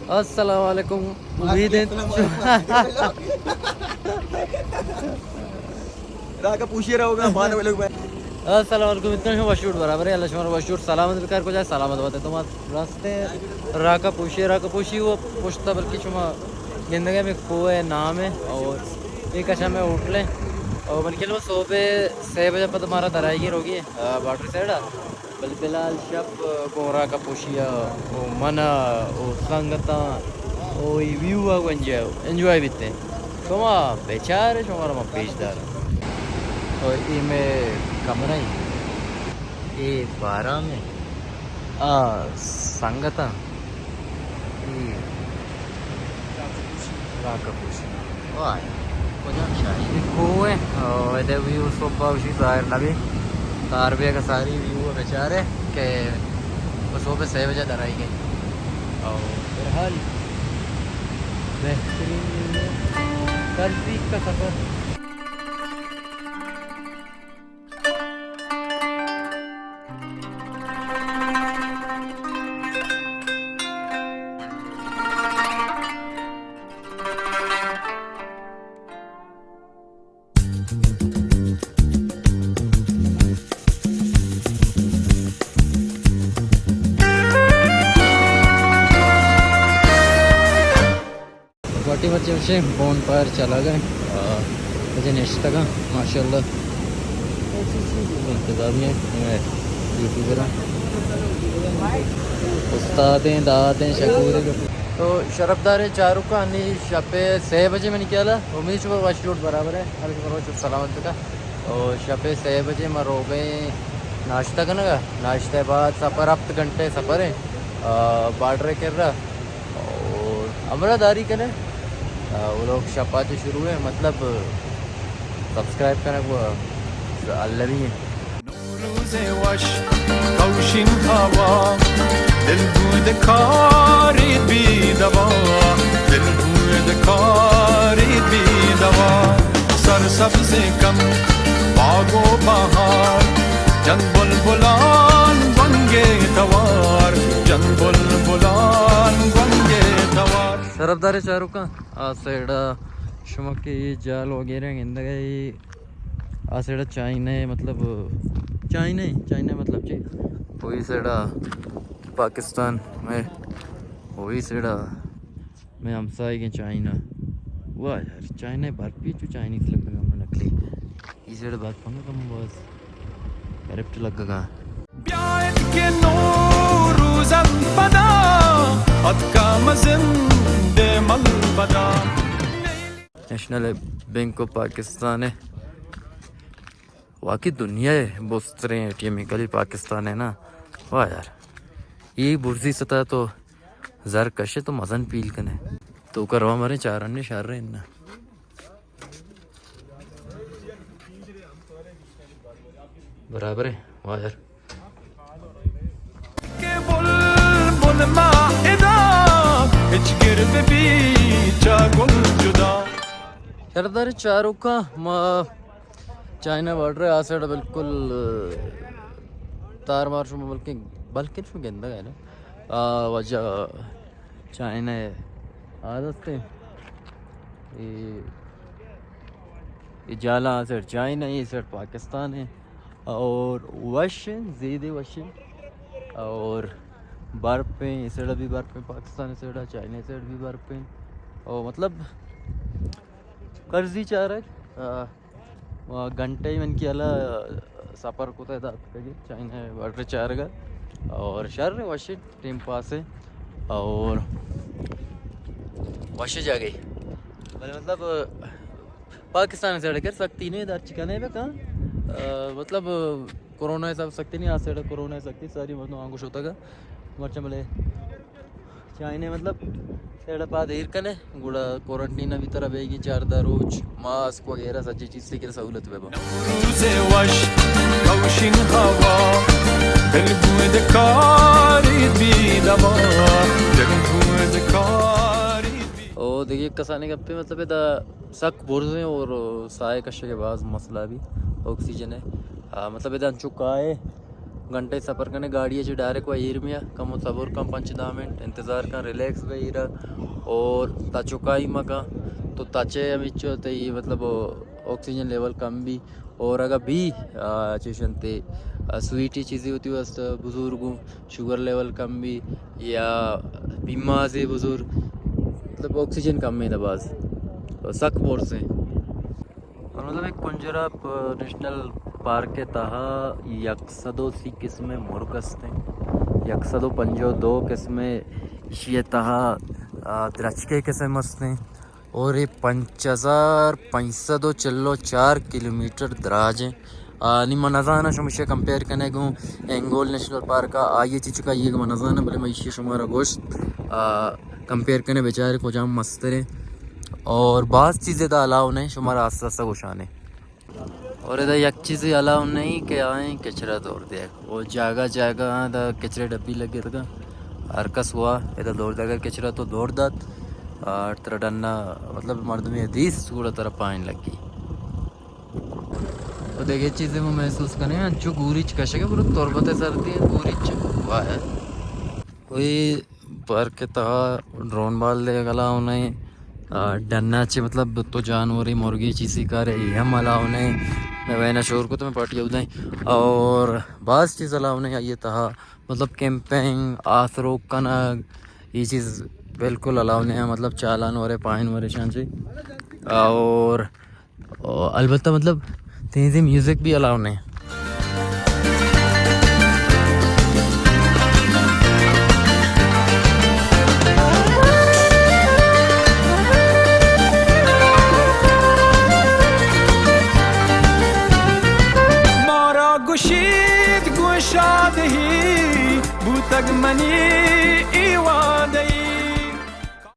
السلام علیکم۔ امید ہے راکا پوشی رہو گا، مان لوگ میں۔ السلام علیکم، اتنا شما وشوٹ برابر ہے، اللہ شما وشوٹ سلامت بکار کو جائے، سلامت بات ہے۔ تم راستے راکا پوشی، راکا پوشی وہ پشتا بلکہ شما گندگے میں کوہ ہے، نام ہے، اور ایک اچھا میں ہوٹل ہے، اور من کے صبح سے بجے پر تمہارا درائیگی روگی ہے، آ، بارڈر سائڈ ہے۔ بل بلال شپ گوں راکا پوشی ءَ، او من ءَ، او سنگتاں، او ای ویو ءَ گوں انجوائے، انجوائے بیتے۔ شما بچار، شما را ما پیش دار۔ او ای میں کمرہ ایں، ای بارا میں، آ سنگتاں۔ اے راکا پوشی۔ واہ، کجام شاہی؟ اے کوہ ہے۔ او، ادھر ویو صبح اوشی ظاہر نہ بی۔ کار بھی اگر ساری ویو ہے بیچارے کہ وہ صبح سے بجے در آئی گئی۔ او، بہرحال، بہترین ویو ہے۔ تلفیق کا سفر۔ گواٹی مرچی مشے بون پائر چلا گئے۔ آ، مجھے نشتگا، ماشاءاللہ۔ انتظامیہ، اے، یوٹیوبر ہیں۔ استادیں، دادیں، شکوریں۔ تو شرفداریں چاروکاں، انی شپے سے بجے منی خیال ہے۔ امید شما وش جوڑ برابر ہے۔ ہر شما روچ سلامت بکا۔ اور شپے سے بجے ما روگئے ناشتہ کنگا۔ ناشتہ بعد سفر ہفت گھنٹے سفر ہے۔ آ، بارڈر کر رہا۔ اور ہمراہ داری کنے، آ، وہ لوگ شپا چہ شروع ہے، مطلب، سبسکرائب کنے کو اللہ بھی ہے۔ نوروز وش، کوشین ہوا، دل بود کاری بی دوا، دل بود کاری بی دوا، سرسبز کم باغ و بہار، جن بلبلان گونگے توار، جن بلبلان گونگے توار۔ شرفداریں چاروکاں، آ سائیڈا شما کہ اے جال وغیرہ گندگا، اے آ سائیڈا چائنا ہے، مطلب، چائنا ہے، چائنا مطلب چی؟ وہی سائیڈا پاکستان میں، وہی سائیڈا میں ہمسائیگیں چائنا۔ واہ یار، چائنا برفی چو چائنیز لگگا من نقلی۔ اے سائیڈ برف ہم کم باز کرپٹ لگگا۔ بیایت کہ نوروزم پدا، اتکا مزن دے مل پدا۔ نیشنل بینک آف پاکستان ہے۔ واقعی دنیا ءِ بستریں اے ٹی ایم کلی پاکستان ہے نا۔ واہ یار، اے برزی ستا تو زر کشے تو مزن پیل کنے۔ تو کروا مرے چارنے شر ہے نا۔ برابر ہے، واہ یار۔ کہ بلبل ما ادا، ہچ گر بہ بی چا گل جدا۔ شرفداریں چاروکاں، ما چائنا بارڈر ءِ آ سائیڈ ءَ بالکل، آ، تار مار شما بلکن، بلکن شما گندگ ءَ نا۔ آ واجہ چائنا ءِ آ دست ءَ۔ اے، اے جالا آ سائیڈ چائنا، اے سائیڈ پاکستان ہے۔ اور وش ہیں، زیدے وش ہیں۔ اور برف ہیں، اے سائیڈ بھی برف ہیں، پاکستان ءِ سائیڈ، چائنا ءِ سائیڈ بھی برف ہیں۔ اور مطلب، قرضی چارگ، آ، و گھنٹہ من کی الا سفر کوتا ہے دات کجی چائنا بارڈر چارگا۔ اور شر وش ٹائم پاس ہے اور وش جاگہ۔ بلے مطلب پاکستان سائیڈ کر سختی نہیں، دار چکنے بکا، آ، مطلب کرونا حساب سختی نہیں، آ سائیڈ کرونا سختی ساری مردم آنگو شوتا گا مرچا بلے چائنا مطلب سیڑ پاد ایر کنے، گڑا کورنٹین ءَ بھی ترا بیگی چاردہ روچ، ماسک وغیرہ سجی چیز سے کر سہولت بے با۔ نوروز وش، کوشین ہوا، دل بود کاری بی دوا، دل بود کاری بی۔ او دیگه کسانی گپے مطلب دا سک برز ہیں اور سائے کشے کے باز مسئلہ بھی آکسیجن ہے۔ آ، مطلب دا انچو کائے گھنٹہ سفر کنے گاڑی چ ڈائریکٹ و ایر میا، کم و صبر کن، پنچ دہ منٹ انتظار کن، ریلیکس بے ایرا، اور تچوکائی مکن، تو تچے ہمیچو تئی مطلب آکسیجن لیول کم بی، اور اگر بی آ، چیشن تے آ، سویٹی چیزی ہوتی واسطہ بزرگوں شوگر لیول کم بی یا بیمازی بزرگ، مطلب آکسیجن کم ہے باز، سک بورس ہیں۔ اور مطلب ایک کنجرا پ-، نیشنل پارک ءِ تہا یک سد و سی قسم ءِ مرگ است انت، یک سد و پنجاہ و دو قسم ءِ، ایشی ءِ تہا، آ، درچک ءِ قسم است انت، اور اے پنچ ہزار پنچ سد و چل و چار کلومیٹر دراج انت۔ آ، نی من نزاناں شما ایشی ءَ کمپیئر کنے گوں ہنگول نیشنل پارک ءَ، آئی ءَ چی چکا یہ من نزاناں، بلے من ایشی ءَ شمارا گوشت، آ، کمپیئر کنے بچارے کجام مستریں۔ اور باز چیزیں دا الاؤ نہیں، شمارا آستہ آستہ گوشانے۔ اور ادا یک چیزی الاؤ نہیں کہ آئیں کچرا دور دے۔ وہ جاگہ جاگہ دا کچرے ڈبی لگے تھا، ہر کس ہوا ادا دور دے، اگر کچرا تو دور دات، اور ترا ڈنا مطلب مردمی حدیث گوڑا ترا پائن لگی۔ تو دیکھے چیزیں وہ محسوس کنے، انچو گوریچ کشگے، برو تربت سردی ہے، گوریچ واہ ہے۔ وہی پارک ءِ تہا ڈرون بال دے گلا ہونے، آ، ڈنا چے مطلب تو جانوری مرگی چیزی کارے، یہ ہم الاؤ نہیں۔ میں وینا شور کو تو میں پارٹی اودیں۔ اور باز چیز الاؤ نہیں آئیے تہا، مطلب کیمپنگ، آس روک کنگ، یہ چیز بالکل الاؤ نہیں ہے، مطلب چالان ورے، پائن ورے شان چے۔ اور اور البتہ مطلب تیزی میوزک بھی الاؤ نہیں۔